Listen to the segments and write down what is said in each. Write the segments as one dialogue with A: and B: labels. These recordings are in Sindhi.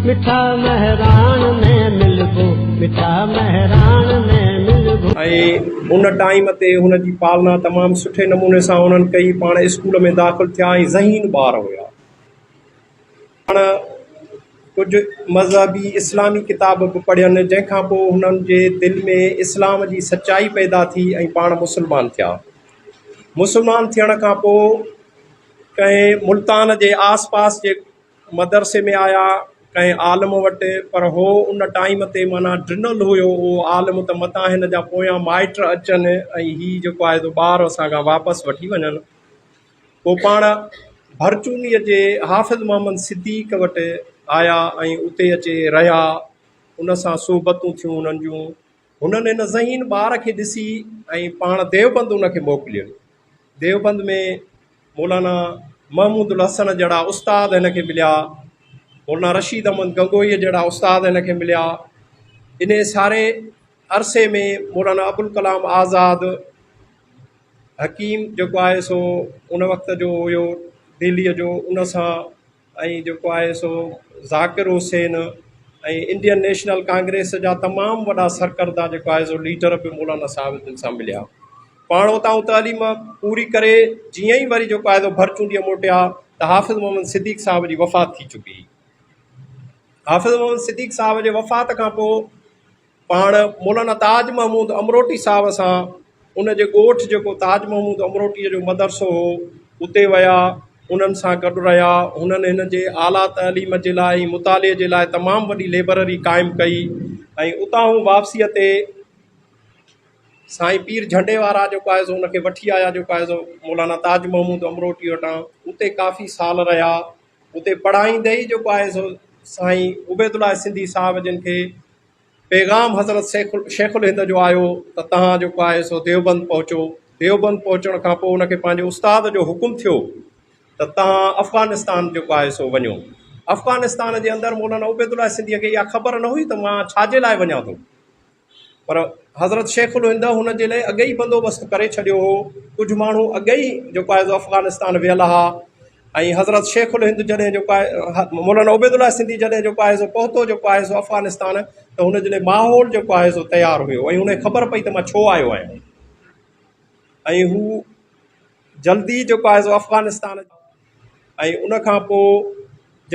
A: مٺا مهراڻ ۾ ملبو، مٺا مهراڻ ۾ ملبو.
B: ۽ ان ٽائيم تي هن جي پالنا تمام سٺي نموني سان انهن ڪئي، پاڻ اسڪول ۾ داخل ٿيا ۽ ذهين ٻار هيا. پاڻ ڪجهه مذهبي اسلامي ڪتاب به پڙهين، جنهن کان پوء هنن جي دل ۾ اسلام جي سچائي پيدا ٿي ۽ پاڻ مسلمان ٿيا. مسلمان ٿيڻ کان پوء ڪنهن ملتان جي آس پاس جي مدرسي ۾ آيا، ڪنهن عالم وٽ، پر هو ان ٽائيم تي معنيٰ ڊنل هيو اهو عالم ته متان هن جا پويان مائٽ اچن ۽ هي جيڪو آهي سو ٻار اسان کان واپس وٺي وڃن. پوء پاڻ ڀرچونيء جي حافظ محمد صديق وٽ آيا ۽ اتي اچي رهيا. ان سان صحبتون ٿيون انهن جون. هنن هن ذهين ٻار کي ڏسي ۽ پاڻ ديوبند ان کي موڪلين. ديوبند ۾ مولانا محمود الحسن جهڙا استاد هن کي مليا. مولانا رشيد احمد گنگوهيء جهڙا استاد هن کي مليا. انهيء ساري عرصي ۾ مولانا ابوالڪلام آزاد، حڪيم جيڪو آهي سو ان وقت جو هيو دهليء جو ان سان ۽ جيڪو آهي سو ذاڪر حسين ۽ انڊين نيشنل ڪانگريس جا تمام وڏا سرڪردا جيڪو آهي سو ليڊر به مولانا صاحب جن سان مليا. پاڻ اتان تعليم پوري ڪري جيئن ئي وري جيڪو آهي سو ڀرچونڊيء موٽيا ته حافظ محمد صديق صاحب جي وفات ٿي چڪي هئي. حافظ محمد صديق صاحب جي وفات کان پوء پاڻ مولانا تاج محمود امروٽي صاحب سان ان جي ڳوٺ جيڪو تاج محمود امروٽيء جو مدرسو هو اتي ويا، انهن سان گڏ رهيا. هنن هن جي اعليٰ تعليم جي لاء ۽ مطالعي جي لاء تمام وڏي لئبرري قائم ڪئي ۽ اتان هو واپسيء تي سائين پير جهنڊي وارا جيڪو آهي سو ان کي وٺي آيا جيڪو آهي سو مولانا تاج محمود امروٽي وٽان اتي ڪافي سال رهيا. اتي پڙهائيندي ئي جيڪو آهي سو سائين عبيدالله سنڌي صاحب جن کي پيغام حضرت شيخ الهند جو آيو ته توهان جيڪو آهي سو ديوبند پهچو. ديوبند پهچڻ کان پوء ان کي پنهنجي استاد جو حڪم ٿيو ته توهان افغانستان جيڪو آهي سو وڃو. افغانستان جي اندر مولانا عبيدالله سنڌيء کي اها خبر نه هئي ته مان ڇا جي لاء وڃان ٿو. پر حضرت شيخ الهند هن جي لاء اڳي ئي بندوبست ڪري ڇڏيو هو. ڪجهه ماڻهو اڳي ئي جيڪو آهي سو افغانستان ويل ها ۽ حضرت شيخ الهند جڏهن جيڪو آهي مولانا عبيدالله سنڌي جڏهن جيڪو آهي سو پهتو جيڪو آهي سو افغانستان ته هن جي لاء ماحول جيڪو آهي سو تيار هيو ۽ هن کي خبر پئي ته مان ڇو آيو آهيان ۽ هو جلدي جيڪو آهي سو افغانستان ۽ ان کان پوء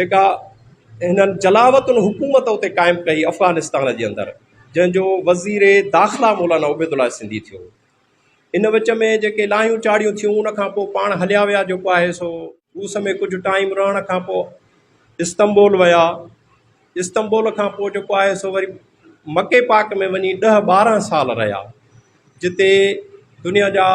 B: جيڪا هنن جلاوطن حڪومت اتي قائم ڪئي افغانستان جي اندر جنهن جو وزير داخلا مولانا عبيدالله سنڌي ٿيو. ان وچ ۾ جيڪي لاهيون چاڙهيون ٿيون ان کان پوء پاڻ هليا ويا جيڪو آهي سو روس ۾ ڪجهه ٽائيم رهڻ کان پوء استنبول ويا. استنبول کان پوء جيڪو آهي سو وري مڪي پاڪ ۾ وڃي ڏهه ٻارهن سال رهيا جتي دنيا جا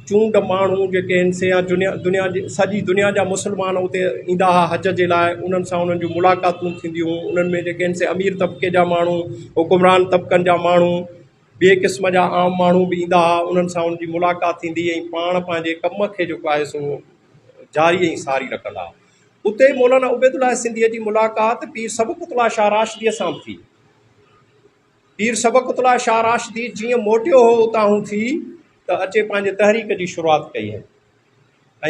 B: چونڊ ماڻهو جيڪي آهن سي يا دنيا جي سڄي دنيا جا مسلمان اتي ايندا هئا حج جي لاء انهن سان انهن جون ملاقاتون ٿينديون هيون انهن ۾ جيڪي آهن سي امير طبقي جا ماڻهو حڪمران طبقن جا ماڻهو ٻئي قسم جا عام ماڻهو به ايندا هئا انهن سان انهن جي ملاقات ٿيندي ۽ پاڻ پنهنجي ڪم کي جيڪو آهي سو جاري ۽ ساري رکندا هئا اتي مولانا عبيدالله سنڌيء جي ملاقات پير سبقت الله شاهه راشديء سان به ٿي. پير سبقت الله شاهه راشدي جيئن موٽيو هو اتاهون ٿي ته اچي پنهنجي تحريڪ جي شروعات ڪئي هئائين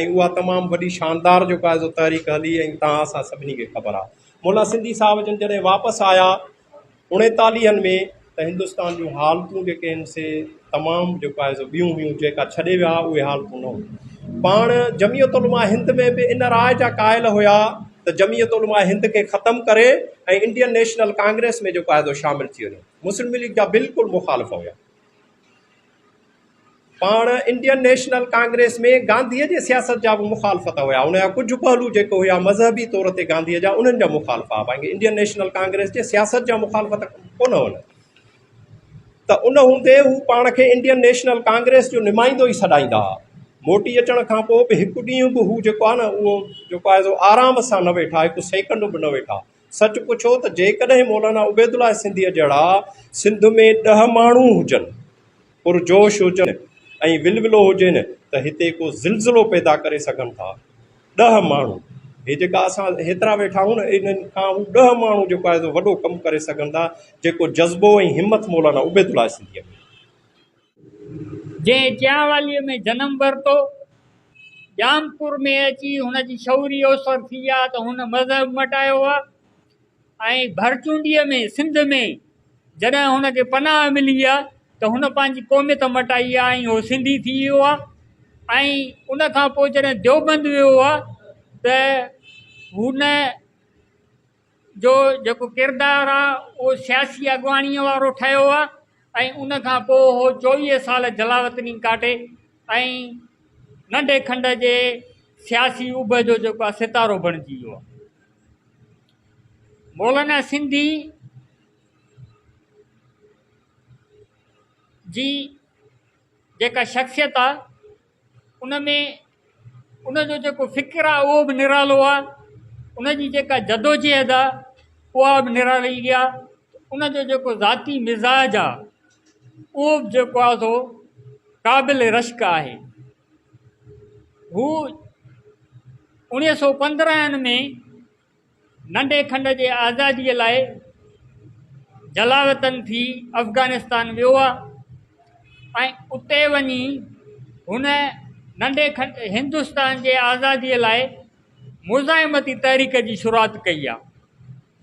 B: ۽ اها تمام وڏي شاندار جيڪو آهي سو تحريڪ هلي ۽ توهان اسان سڀني کي خبر آهي. مولانا سنڌي صاحب جن جڏهن واپس آيا اڻيتاليهن ۾ ته هندستان جون حالتون جيڪي آهن سي تمام جيڪو آهي سو ٻيون هيون جيڪا ڇڏي ويا اهي حالتون نه هيون. پاڻ جمعيت علماء هند ۾ به ان راء جا قائل هيا ته جمعيت علماء هند کي ختم ڪري ۽ انڊين نيشنل ڪانگريس ۾ جيڪو آهي سو شامل ٿي وڃو. مسلم ليگ جا بلڪل مخالف هيا. پاڻ انڊين نيشنل ڪانگريس ۾ گانڌيء جي سياست جا به مخالفت هيا. ان جا ڪجهه پهلو جيڪي هيا مذهبي طور تي گانڌيء جا انهن جا مخالف هئا. باقي انڊين نيشنل ڪانگريس جي سياست جا مخالفت ڪونه هئن. ته ان هوندي هو پاڻ کي انڊين نيشنل ڪانگريس جو نمائندو ئي سڏائيندا هئا. موٽي اچڻ کان پوء به هڪ ڏينهن به هو جيڪو آهي نه اهو جيڪو آهي سو آرام سان نه ويٺا، هڪ سيڪنڊ به نه ويٺا. سچ پڇو ته جيڪڏهن مولانا عبيدالله سنڌيء جهڙا سنڌ ۾ ڏهه ماڻهو هجن، پرجوش هجن ۽ ولولو هجين ته هتي ڪو زلزلو پيدا ڪري سگهن ٿا. ڏهه ماڻهو، هي جيڪا اسان هيترا ويٺا آهيون نه، انهن کان هو ڏهه ماڻهو جيڪو آهي سو وڏو ڪم ڪري سگهن ٿا، جيڪو جذبو ۽ همٿ مولانا عبيدالله سنڌيء ۾.
C: جنهن چيانواليء ۾ جنم ورتو. ڄامپور ۾ اچي هن جي شعوري اوسر ٿي آ ته هن مذهب مٽايو آ. ۽ ڀرچونڊيء ۾ سنڌ ۾ جڏهن هن کي پناهه ملي آ ته هن پنهنجي قوميت مٽائي آ ۽ هو سنڌي ٿي ويو آ ۽ ان کان پوء جڏهن ديوبند ويو آ ته هن جو جيڪو ڪردار آ اهو سياسي اڳواڻيء وارو ٺهيو آ ۽ ان کان پوء هو 24 سال جلاوطني ڪاٽي ۽ ننڍي کنڊ جي سياسي اڀ جو جيڪو آ ستارو بڻجي ويو آ. مولانا سنڌي جي جيڪا شخصيت آ ان ۾ ان جو جيڪو فڪر آ اهو به نرالو آ، ان جي جيڪا جدوجهد آ اها به نرالي آ، ان جو جيڪو ذاتي مزاج آ اهو به جيڪو آ سو قابل رشڪ آهي. هو 1915 ۾ ننڍي کنڊ جي آزاديء لاء جلاوطن ٿي افغانستان ويو آ ۽ اتي وڃي هن ننڍي کنڊ هندستان جي آزاديء لاء مزاحمتي تحريڪ جي شروعات ڪئي آ،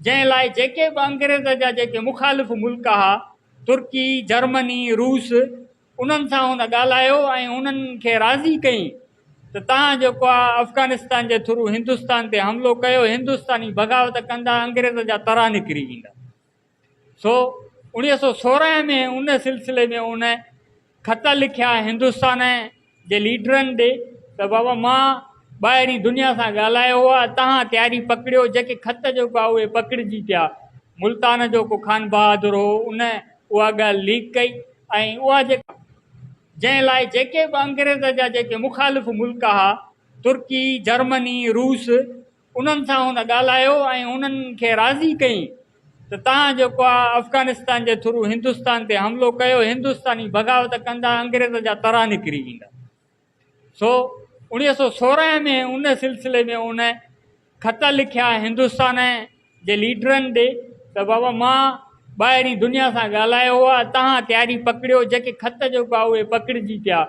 C: جنهن لاء جيڪي به انگريز جا جيڪي مخالف ملڪ ها، ترڪي، جرمني، روس، انهن سان هن ڳالهايو ۽ انهن کي راضي ڪيائين ته توهان جيڪو آ افغانستان جي ٿرو هندستان تي حملو ڪيو، هندستاني بغاوت ڪندا، انگريز جا ترا نڪري ويندا. سو 1916 ۾ ان سلسلي ۾ ان خط لکيا هندستان جي ليڊرن ڏي ته بابا مان ٻاهرين دنيا سان ڳالهايو آ، توهان تياري پڪڙيو، جيڪي خط جيڪو آ اهي پڪڙجي پيا. ملتان جو ڪو خان بهادر هو ان اها ڳالهه ليڪ ڪئي ۽ اها جيڪا جنهن لاء جيڪي به انگريز جا جيڪي مخالف ملڪ ها، ترڪي، جرمني، روس، انهن سان هن ڳالهايو ۽ انهن کي راضي ڪيائين ته توهان جيڪو آ افغانستان جي ٿرو هندستان تي حملو ڪيو، هندستاني بغاوت ڪندا، انگريز جا ترا نڪري ويندا. سو 1916 ۾ ان سلسلي ۾ ان خط لکيا هندستان جي ليڊرن ڏي ته بابا مان ٻاهرين دنيا سان ڳالهايو آ، توهان تياري پڪڙيو، جيڪي خط جيڪو آ اهي پڪڙجي پيا.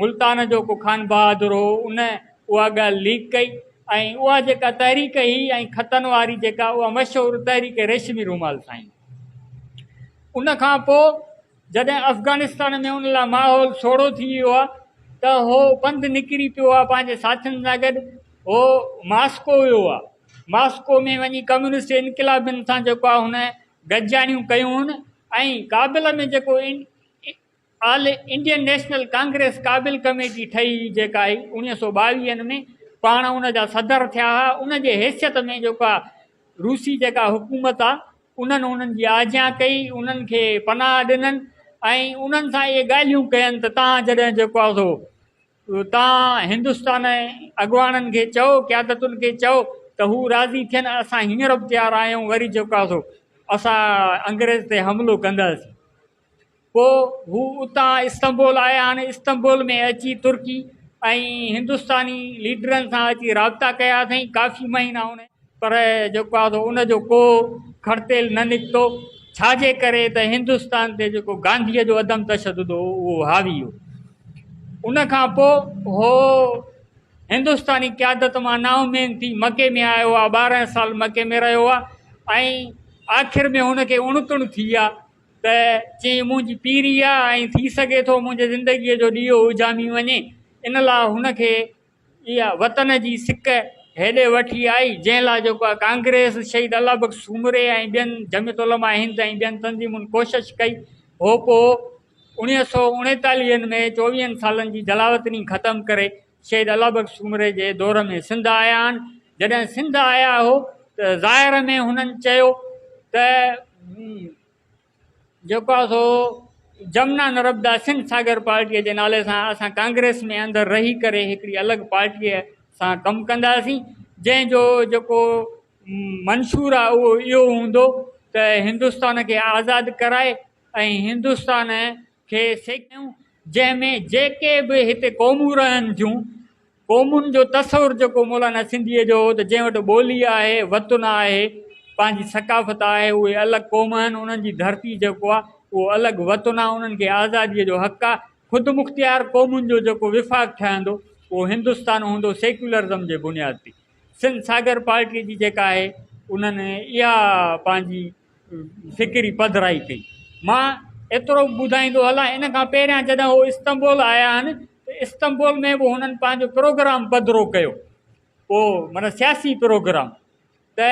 C: ملتان جو ڪو خان بهادر هو ان اها ڳالهه ليڪ ڪئي ۽ اها جيڪا تحريڪ هئي ۽ خطن واري جيڪا اها مشهور تحريڪ ريشمي رومال سائين. ان کان پوء جڏهن افغانستان ۾ ان لاء ماحول سوڙهو ٿي ويو آهي ته هو پنڌ نڪري پيو آهي پنهنجي ساٿين سان گڏ هو ماسڪو ويو آهي. ماسڪو ۾ وڃي ڪميونسٽ انقلابين سان جيڪو آهي هن گڏجاڻيون ڪيون هن ۽ ڪابل ۾ جيڪو all Indian National Congress Kabul committee ٺهي هئي جيڪا هئي 1922 ۾ پاڻ ان جا صدر ٿيا هئا ان جي حيثيت ۾ جيڪو آهي روسي جيڪا حڪومت آهي انهن انهن جي آجيان ڪئي، انهن کي پناهه ڏنن ۽ انهن سان اهي ڳالهيون ڪين ته توهان جڏهن جيڪو آهي سو توهان هندستان جي اڳواڻن کي چئو، قيادتن کي چئو ته هو راضي ٿين، اسان هينئر به تيار آهيون، وري جيڪو آهي سو اسان انگريز تي حملو ڪنداسين. پوء هو اتان استنبول آيا آهن، استنبول ۾ اچي ترڪي ۽ هندستاني ليڊرن سان اچي رابطا ڪيا اٿائين، ڪافي مهينا ان. پر جيڪو آهي سو ان جو ڪو کڙتيل نه نڪتو، ڇا جي ڪري ته هندستان تي جيڪو گانڌيء جو عدم تشدد هو اهو حاوي هو. ان کان پوء هو هندستاني قيادت مان نااميد ٿي مڪي ۾ آيو آهي، 12 سال مڪي ۾ رهيو آهي ۽ آخر ۾ هن کي اڻتڻ ٿي آهي ته چيائين منهنجي پيري آ ۽ ٿي سگهي ٿو منهنجي زندگيء جو ڏيئو اجهامي وڃي، ان لاء هن کي اها وطن جي سڪ هيڏي وٺي آئي، جنهن لاء جيڪو آ ڪانگريس، شهيد الله بخش سومري ۽ ٻين جمعيت علماء هند ۽ ٻين تنظيمن ڪوشش ڪئي. هو پوء 1939 ۾ چوويهن سالن جي جلاوطني ختم ڪري شهيد الله بخش سومري جي دور ۾ سنڌ آيا آهن. جڏهن سنڌ آيا هو ته ظاهر ۾ هنن چيو ته جيڪو آهي سو جمنا نربدا سنڌ ساگر پارٽيء جي نالي سان اسان ڪانگريس ۾ اندر رهي ڪري هڪڙي الڳ پارٽيء سان ڪم ڪنداسين، جنهن جو جيڪو منشور آهي اهو اهو هوندو ته هندستان کي آزاد ڪرائي ۽ هندستان کي سيکاريون، جنهن ۾ جيڪي به هتي قومون رهن ٿيون، قومن جو تصور جيڪو مولانا سنڌيء جو هو ته جنهن وٽ ٻولي آهي، وطن آهي، پنهنجي ثقافت آهي، اهي الڳ قوم آهن، انهن جي ڌرتي جيڪو آهي اهو الڳ وطن آهي، انهن کي آزاديء جو حق آهي، خودمختيار قومن جو جيڪو وفاق ٺهندو اهو هندستان هوندو سيڪيولرزم جي بنياد تي. سنڌ ساگر پارٽيء جي جيڪا آهي انهن اها پنهنجي فڪري پڌرائي ڪئي. مان ايترو به ٻڌائيندو هلان ان کان پهريان جڏهن هو استنبول آيا آهن ته استنبول ۾ به هنن پنهنجو پروگرام پڌرو ڪيو پوء معنيٰ سياسي پروگرام ته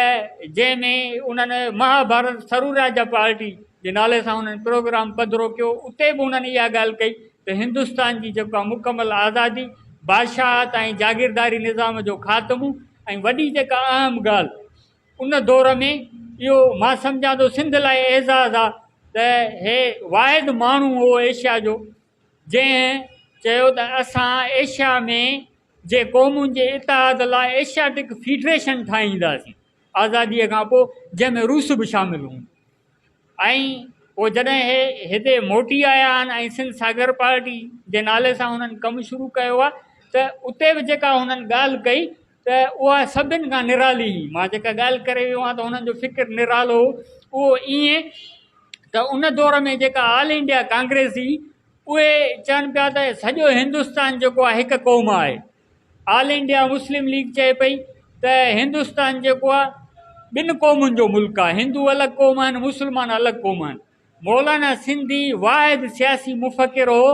C: جنهن ۾ انهن مهاڀارت سروراجا پارٽي جي نالي سان انهن پروگرام پڌرو ڪيو اتي به انهن اها ڳالهه ڪئي ته هندستان جي جيڪا مڪمل آزادي، بادشاهت ۽ جاگيرداري نظام جو خاتمو ۽ وڏي جيڪا اهم ڳالهه ان دور ۾ اهو مان سمجهان ٿو سنڌ لاء اعزاز آ ته هي واحد ماڻهو هو ايشيا جو جنهن چيو ته اسان ايشيا ۾ جي قومن جي اتحاد لاء ايشياٽڪ فيڊريشن ٺاهينداسين آزاديء کان پوء جنهن ۾ روس به شامل هوندو ۽ پوء جڏهن هي هتي موٽي آيا آهن ۽ سنڌ ساگر پارٽي جي نالي سان هنن ڪم شروع ڪيو آهي ته اتي به جيڪا هنن ڳالهه ڪئي ته اها سڀن کان نرالي هئي. مان جيڪا ڳالهه ڪري ويو آهيان ته هنن جو فڪر نرالو هو اهو ائين ته ان دور ۾ جيڪا آل انڊيا ڪانگريس هئي اهي چون پيا ته سڄو هندستان جيڪو آهي هڪ قوم آهي. آل انڊيا مسلم ليگ چئي پئي ته هندستان جيڪو آهي ٻن قومن جو ملڪ آهي هندو الڳ قوم آهن مسلمان الڳ قوم آهن. مولانا سنڌي واحد سياسي مفڪر هو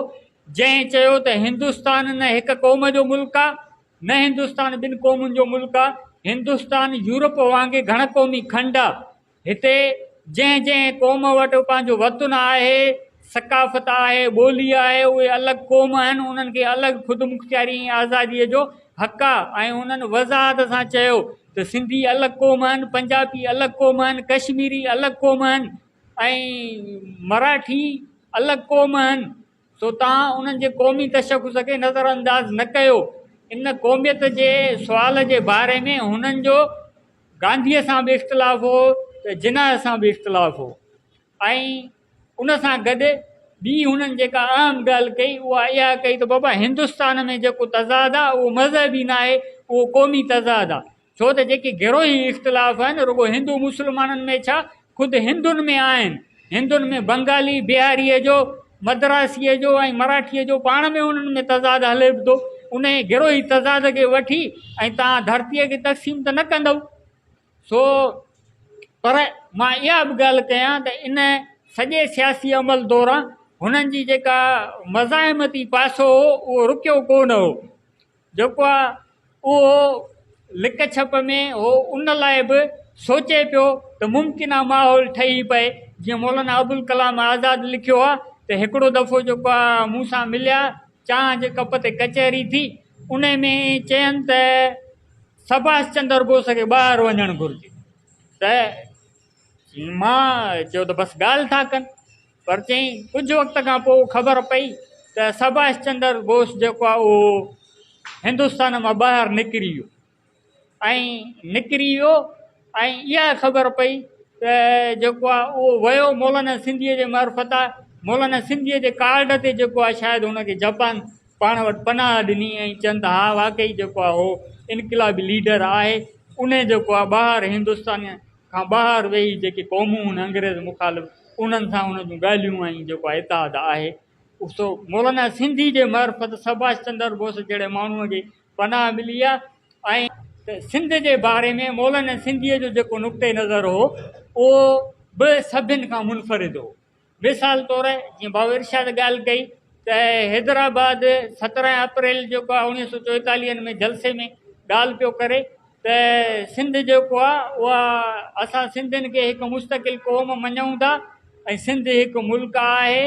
C: جنهن چيو ته هندستان نه هڪ قوم جو ملڪ آهي نه هندستان ٻن قومن جو ملڪ آهي هندستان يورپ وانگي گهڻ قومي کنڊ آهي هتي جنهن جنهن قوم وٽ پنهنجو وطن آهي، ثقافت آهي، ٻولي آهي، اهي الڳ قوم آهن، انهن کي الڳ خودمختياري ۽ آزاديء جو حق آهي ۽ انهن وضاحت سان چيو ته سنڌي الڳ قوم آهن، پنجابي الڳ قوم آهن، ڪشميري الڳ قوم آهن ۽ مراٺي الڳ قوم آهن، سو توهان انهن جي قومي تشخص کي نظرانداز نه ڪيو. ان قوميت جي سوال جي باري ۾ هنن جو گانڌيء سان به اختلاف هو ته جناح سان به اختلاف هو ۽ ان سان گڏ ٻي هنن جيڪا اهم ڳالهه ڪئي اها اها ڪئي ته بابا هندستان ۾ جيڪو تضاد آهي اهو مذهبي ناهي اهو قومي تضاد آهي ڇو ته جيڪي گروهي اختلاف آهن رڳو هندو مسلمانن ۾ ڇا خود هندن ۾ آهن هندن ۾ بنگالي بهاريء جو مدراسيء جو ۽ مراٺيء جو پاڻ ۾ انهن ۾ تضاد هلي به ٿو. انهيء گروهي تضاد کي وٺي ۽ توهان ڌرتيء کي تقسيم ته نه ڪندؤ. سو پر مان اها به ڳالهه ڪيان ته ان سڄي سياسي عمل دوران هنن جي جيڪا مزاحمتي پاسو هو اهو رڪيو ڪو نه هو. جيڪو آ اهو لڪ ڇپ ۾ هو ان لاء به سوچي پيو ته ممڪن آ ماحول ٺهي پئي جيئن مولانا ابوالڪلام آزاد لکيو آ ته هڪڙو دفعو جيڪو آ مون سان مليا چانهه جي ڪپ تي ڪچهري ٿي ان ۾ چين ته سڀاش چندر بوس کي ٻاهر وڃڻ گهرجي ته مان چيو ته بس ڳالهه ٿا ڪن پر چيائين ڪجهه وقت کان پوء خبر پئي ته سڀاش چندر بوس جيڪو آهي اهو هندستان مان ٻاهر نڪري ويو ۽ نڪري ويو ۽ اها خبر پئي ته جيڪو آهي اهو ويو مولانا سنڌيء جي معرفت آهي مولانا سنڌيء جي ڪارڊ تي جيڪو آهي شايد هن کي جپان پاڻ وٽ پناهه ڏني ۽ چون ته ها واقعي جيڪو آهي اهو انقلابي ليڊر آهي ان جيڪو آهي ٻاهر هندستان کان ٻاهر ويهي جيڪي قومون هن انگريز مخالف انهن سان ان جون ڳالهيون ۽ جيڪو اتحاد آهي سو مولانا سنڌي جي معرفت سڀاش چندر بوس جهڙي ماڻهوء کي پناهه ملي آهي ۽ سنڌ جي باري ۾ مولانا سنڌيء جو جيڪو نقطه نظر هو اهو به سڀن کان منفرد هو. مثال طور جيئن ڀائو ارشاد ڳالهه ڪئي ته حيدرآباد 17 اپريل جيڪو آهي اوڻيهه سو چوئيتاليهن ۾ جلسي ۾ ڳالهه پيو ڪري ته سنڌ جيڪو آهي اها اسان سنڌين کي هڪ مستقل قوم مڃون ٿا ۽ سنڌ هڪ ملڪ آهي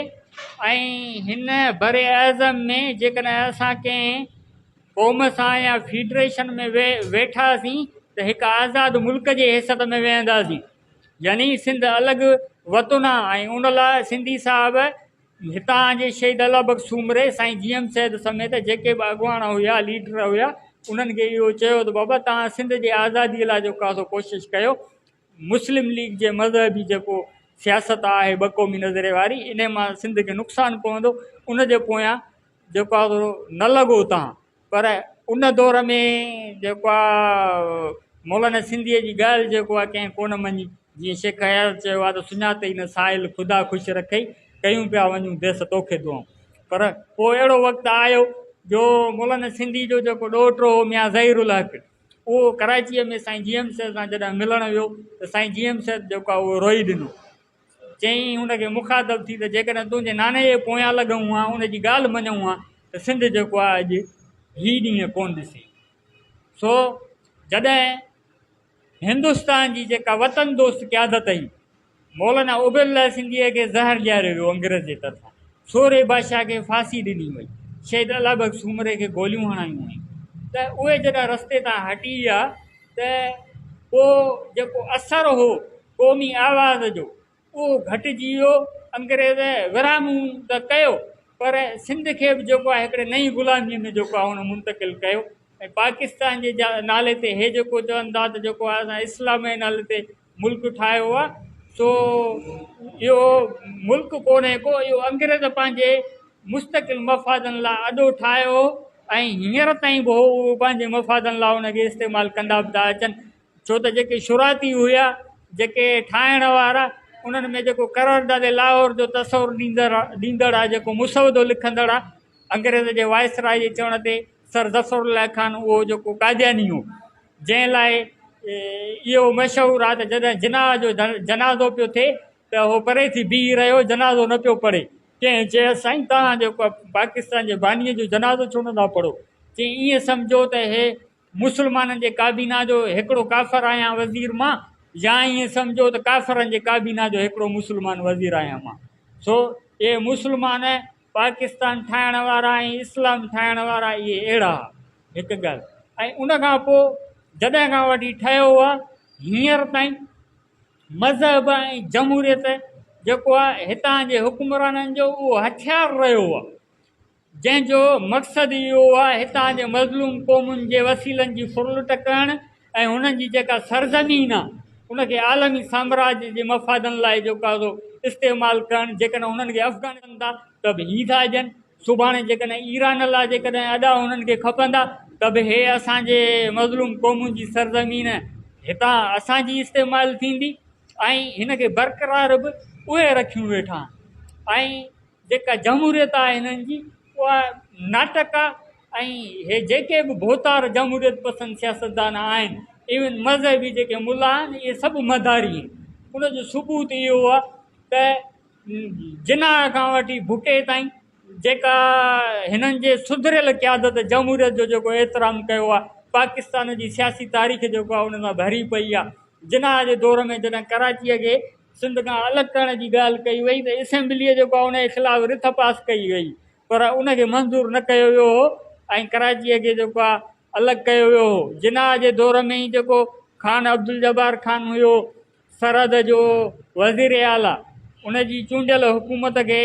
C: ۽ هن بر اعظم ۾ جيڪڏهن اسان ڪنهن قوم سان يا فيڊريشن ۾ ويٺاسين ته هڪ آزاد ملڪ جي حيثيت ۾ ويهنداسين يعني سنڌ الڳ وطن آ ۽ ان لاء سنڌي صاحب هتان جي شهيد الله بخش سومري، سائين جي ايم سيد سميت جيڪي به اڳواڻ هيا، ليڊر هيا، انهن کي اهو چيو ته بابا توهان سنڌ جي آزادي لاء جيڪو آ سو ڪوشش ڪيو، مسلم ليگ جي مذهبي جيڪو سياست آهي ٻه قومي نظريي واري انهي مان سنڌ کي نقصان پوندو، ان جي پويان جيڪو آ سو نه لڳو توهان. پر ان دور ۾ جيڪو آ مولانا سنڌيء جي ڳالهه جيڪو آ ڪنهن ڪونه مڃي. جيئن شيخ اياز چيو آ ته سڃاتئي نه ساحل خدا خوش رکئي، ڪيون پيا وڃون ديس توکي دعائون. پر پوء اهڙو وقت آيو جو مولانا سنڌي جو جيڪو ڏوهٽو هو ميان ظهير الحق اهو ڪراچيء ۾ سائين جي ايم سيد سان جڏهن ملڻ ويو ته سائين جي ايم سيد جيڪو آهي اهو روئي ڏنو. چيائين هن کي مخاطب ٿي ته جيڪڏهن تنهنجي ناني جي پويان لڳون ها، ان جي ڳالهه مڃون ها ته سنڌ جيڪو آهي اڄ هي ڏينهن ڪونه ڏسي. سو جڏهن هندستان جي جيڪا وطن دوست قيادت هئي، مولانا عبيدالله سنڌيء کي زهر ڏياريو ويو انگريز جي طرفان، سورهيه بادشاهه کي ڦاسي ڏني وئي، شهيد الله بخش سومري کي گوليون هڻايون ويون ته اهي جڏهن رستي تان هٽي ويا ته پوء جيڪو اثر هو قومي آواز جو اهو گهٽجي ويو، انگريز ورهاڱو ته ڪيو پر سنڌ کي به جيڪو آهي هڪڙي نئين غلاميء ۾ جيڪو آهي ان منتقل ڪيو ۽ پاڪستان جي نالي تي هي جيڪو چون ٿا ته جيڪو آهي اسان اسلام جي نالي تي ملڪ ٺاهيو آهي سو اهو ملڪ ڪونهي ڪو اهو انگريز پنهنجي مستقل مفادن لاء اڏو ٺاهيو هو ۽ هينئر تائين به هو پنهنجي مفادن لاء ان کي استعمال ڪندا به ٿا اچن ڇو ته جيڪي شروعاتي هيا، جيڪي ٺاهڻ وارا، انهن ۾ جيڪو قرارداد لاهور جو تصور ڏيندڙ ڏيندڙ آهي، جيڪو مسودو لکندڙ آهي، انگريز جي وائسراء جي چوڻ تي سر ظفر الله خان اهو جيڪو قادياني هو، جنهن لاء اهو مشهور آهي ته جڏهن جناح جو جنازو پيو ٿئي ته هو پري ٿي بيهي رهيو، جنازو نه پيو پڙهي. ڪنهن چيس، سائين توهان جيڪو پاڪستان جي بانيء جو جنازو ڇو نه ٿا پڙهو؟ چيائين، ائين سمجهو ته هي مسلمانن جي ڪابينا جو هڪڙو ڪافر آهيان وزير مان يا ائين سمجهو ته ڪافرن جي ڪابينا جو هڪڙو مسلمان وزير آهيان مان. سو اهي مسلمان پاڪستان ٺاهڻ وارا ۽ اسلام ٺاهڻ وارا اهي اهڙا ها. هڪ ڳالهه ۽ ان کان پوء جڏهن کان وٺي ٺهيو آهي هينئر تائين مذهب ۽ جمهوريت جيڪو آهي هتان جي حڪمرانن جو اهو هٿيار رهيو آهي. جنهن جو مقصد اهو آهي هتان جي مظلوم قومن جي وسيلن جي ڦرلٽ ڪرڻ ۽ هنن جي جيڪا سرزمين آهي ان کي عالمي سامراج جي مفادن لاء جيڪو آهي سو استعمال ڪرڻ جيڪڏهن هنن کي افغانستان ٿا ته به هي ٿا ڏين سڀاڻي جيڪڏهن ايران لاء جيڪڏهن اڏا هنن کي کپندا ته به هي اسان جي مظلوم قومن جي سرزمين هتان اسان جي استعمال ٿيندي ۽ هن کي برقرار به اهي رکيون ويٺا آهن ۽ جيڪا جمهوريت آهي هنن جي اها ناٽڪ آهي ۽ هي جيڪي به ڀوتار جمهوريت پسند سياستدان آهن ايون مذهبي جيڪي ملا آهن اهي سڀ مداري آهن ان جو ثبوت اهو آهي ته جناح کان وٺي ڀٽي تائين جيڪا هنن جي سڌريل قيادت جمهوريت جو جيڪو احترام ڪيو آهي پاڪستان جي سياسي تاريخ جيڪو آهي ان سان ڀري پئي آهي جناح جي دور ۾ جڏهن ڪراچيء کي سنڌ کان الڳ ڪرڻ جي ڳالهه ڪئي وئي ته اسيمبليء جيڪو آهي ان جي خلاف رٿ پاس ڪئي وئي پر ان کي منظور نه ڪيو ويو هو ۽ ڪراچيء کي جيڪو آهي الڳ ڪيو ويو هو. جناح جي دور ۾ ئي جيڪو خان عبدالجبار خان هيو سرحد جو وزير اعليٰ ان جي چونڊيل حڪومت کي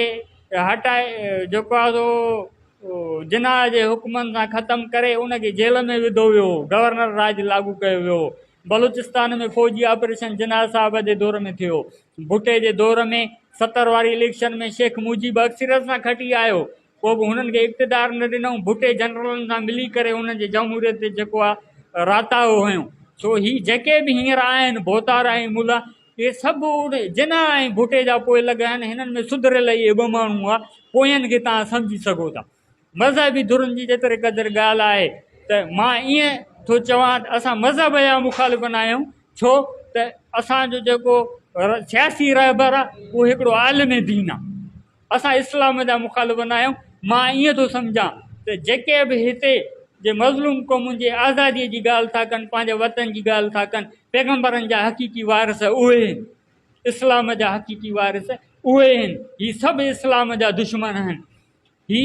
C: هٽائي جيڪو آهي سو جناح جي حڪمن سان ختم ڪري ان کي جيل ۾ وڌو ويو هو گورنر راڄ لاڳو ڪيو ويو هو. بلوچستان ۾ فوجي آپريشن جناح صاحب جي دور ۾ ٿيو. ڀٽي جي دور ۾ 70 واري اليڪشن ۾ شيخ مجيب اڪثريت سان کٽي آيو، پوء به هنن کي اقتدار نه ڏنائون. ڀٽي جنرلن سان ملي ڪري انهن جي جمهوريت تي جيڪو آ راتاهو هنيو. سو هي جيڪي به هينئر آهن ڀوتار ۽ ملا اهي سڀ جناح ۽ ڀٽي جا پوئلڳ آهن. هنن ۾ سڌريل اهي ٻه ماڻهو هئا. پوين کي توهان سمجهي سگهو ٿا. مذهبي ڌرين جي جيتري قدر ڳالهه آهي ته مان ائين ٿو چوان ته اسان مذهب جا مخالف نه آهيون ڇو ته اسان جو جيڪو سياسي رهبر آهي اهو هڪڙو عالم دين آهي اسان اسلام جا مخالف نه آهيون مان ائين ٿو سمجهان ته جيڪي به هتي جي مظلوم قومن جي آزادي جي ڳالهه ٿا ڪن پنهنجي وطن جي ڳالهه ٿا ڪن پيغمبرن جا حقيقي وارث اهي آهن اسلام جا حقيقي وارث اهي آهن هي سڀ اسلام جا دشمن آهن هي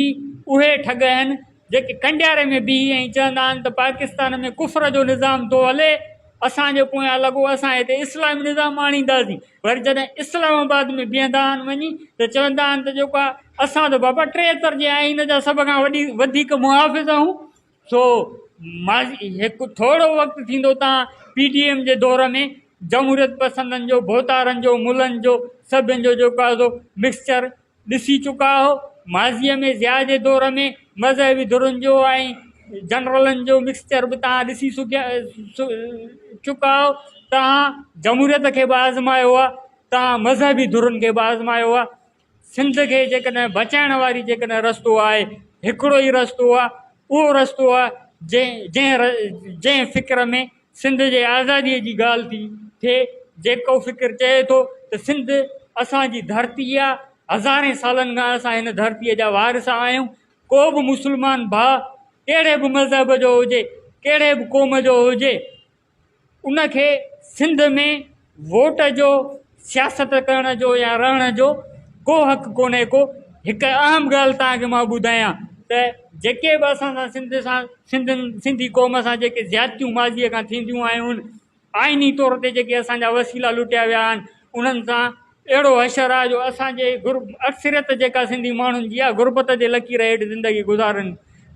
C: اهي ٺڳ آهن جيڪي ڪنڊياري ۾ بيهي ۽ چوندا آهن ته پاڪستان ۾ ڪفر جو نظام ٿو هلي، اسان جي پويان لڳو اسان هتي اسلامي نظام آڻينداسين. وري جڏهن اسلام آباد ۾ بيهندا آهن وڃي ته چوندا آهن ته جيڪو آهي اسان ته بابا 73 جي آئين جا سڀ کان وڏي وڌيڪ محافظ آهيون. سو ماضي هڪ ٿورو وقت ٿيندو تان پي ڊي ايم جي دور ۾ جمهوريت پسندن جو، ڀوتارن جو، ملن جو سڀن جو جيڪو آهي سو مڪسچر ڏسي چڪا آهو، ماضيء ۾ ضياء جي دور ۾ مذهبي ڌرين جو ۽ جنرلن جو مڪسچر به توهان ڏسي چڪا آهو، توهان جمهوريت کي به آزمايو آهي، توهان مذهبي ڌرين کي به آزمايو آهي، سنڌ کي جيڪڏهن بچائڻ واري جيڪڏهن رستو آهي، هڪڙو ئي رستو آهي، اهو رستو آهي. جنهن جنهن جنهن فڪر ۾ سنڌ جي آزاديء جي ڳالهه ٿي ٿئي، جيڪو فڪر چئي ٿو ته سنڌ اسان جي ڌرتي آ، هزارين سالن کان اسان هن ڌرتيء جا وارث آهيون، ڪو به مسلمان ڀاء ڪهڙي به مذهب جو هجي، ڪهڙي به قوم جو هجي، ان کي سنڌ ۾ ووٽ جو، سياست ڪرڻ جو يا رهڻ جو ڪو حق ڪونهي ڪو. هڪ اهم ڳالهه توهان کي مان ٻڌايان ته جيڪي به اسان سان سنڌ سان سنڌين سنڌي قوم سان جيڪي زيادتيون ماضيء کان ٿينديون آيون آهن، آئيني طور تي جيڪي اسان جا وسيلا لٽيا ويا آهن، انهن سان اهڙو حشر آهي جو اسان جي اڪثريت جيڪا سنڌي ماڻهن جي آهي غربت جي لڪير هيٺ زندگي گذارن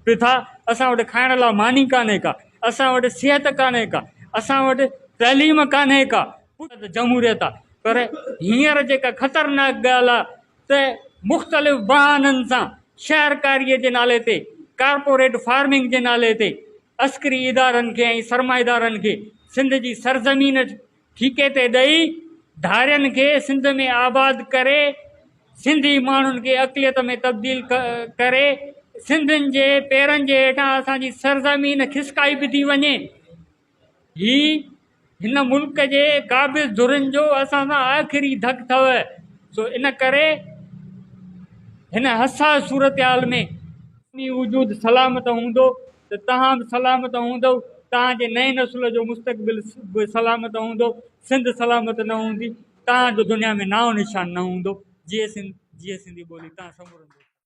C: به ٿا. اسان وٽ کائڻ لاء ماني ڪانهي ڪا، اسان وٽ صحت ڪانهي ڪا، اسان وٽ تعليم ڪانهي ڪا. ته جمهوريت آهي پر هينئر جيڪا خطرناڪ ڳالهه آهي ته مختلف بهانن سان شهرڪاري جي نالي تي، ڪارپوريٽ فارمنگ جي نالي تي عسڪري ادارن کي ۽ سرمائيدارن کي سنڌ جي سرزمين ٺيڪي تي ڏئي ڌارين کي سنڌ ۾ آباد ڪري سنڌي ماڻهن کي اقليت ۾ تبديل ڪري سنڌين جي پيرن جي هيٺان اسان جي سرزمين کسڪائي به ٿي وڃي. هي هن ملڪ جي قابض ڌرين جو اسان سان آخري ڌڪ اٿو. سو ان ڪري هن حساس صورتحال ۾. قومي وجود سلامت هوندو ته توهان به سلامت هوندؤ، توهان جي نئين نسل جو مستقبل به سلامت هوندو، سنڌ سلامت نه هوندي، توهان جو دنيا ۾ نانء نشان نه هوندو. جيئي سنڌ، جيئي سنڌي ٻولي، توهان سمورن دوستن.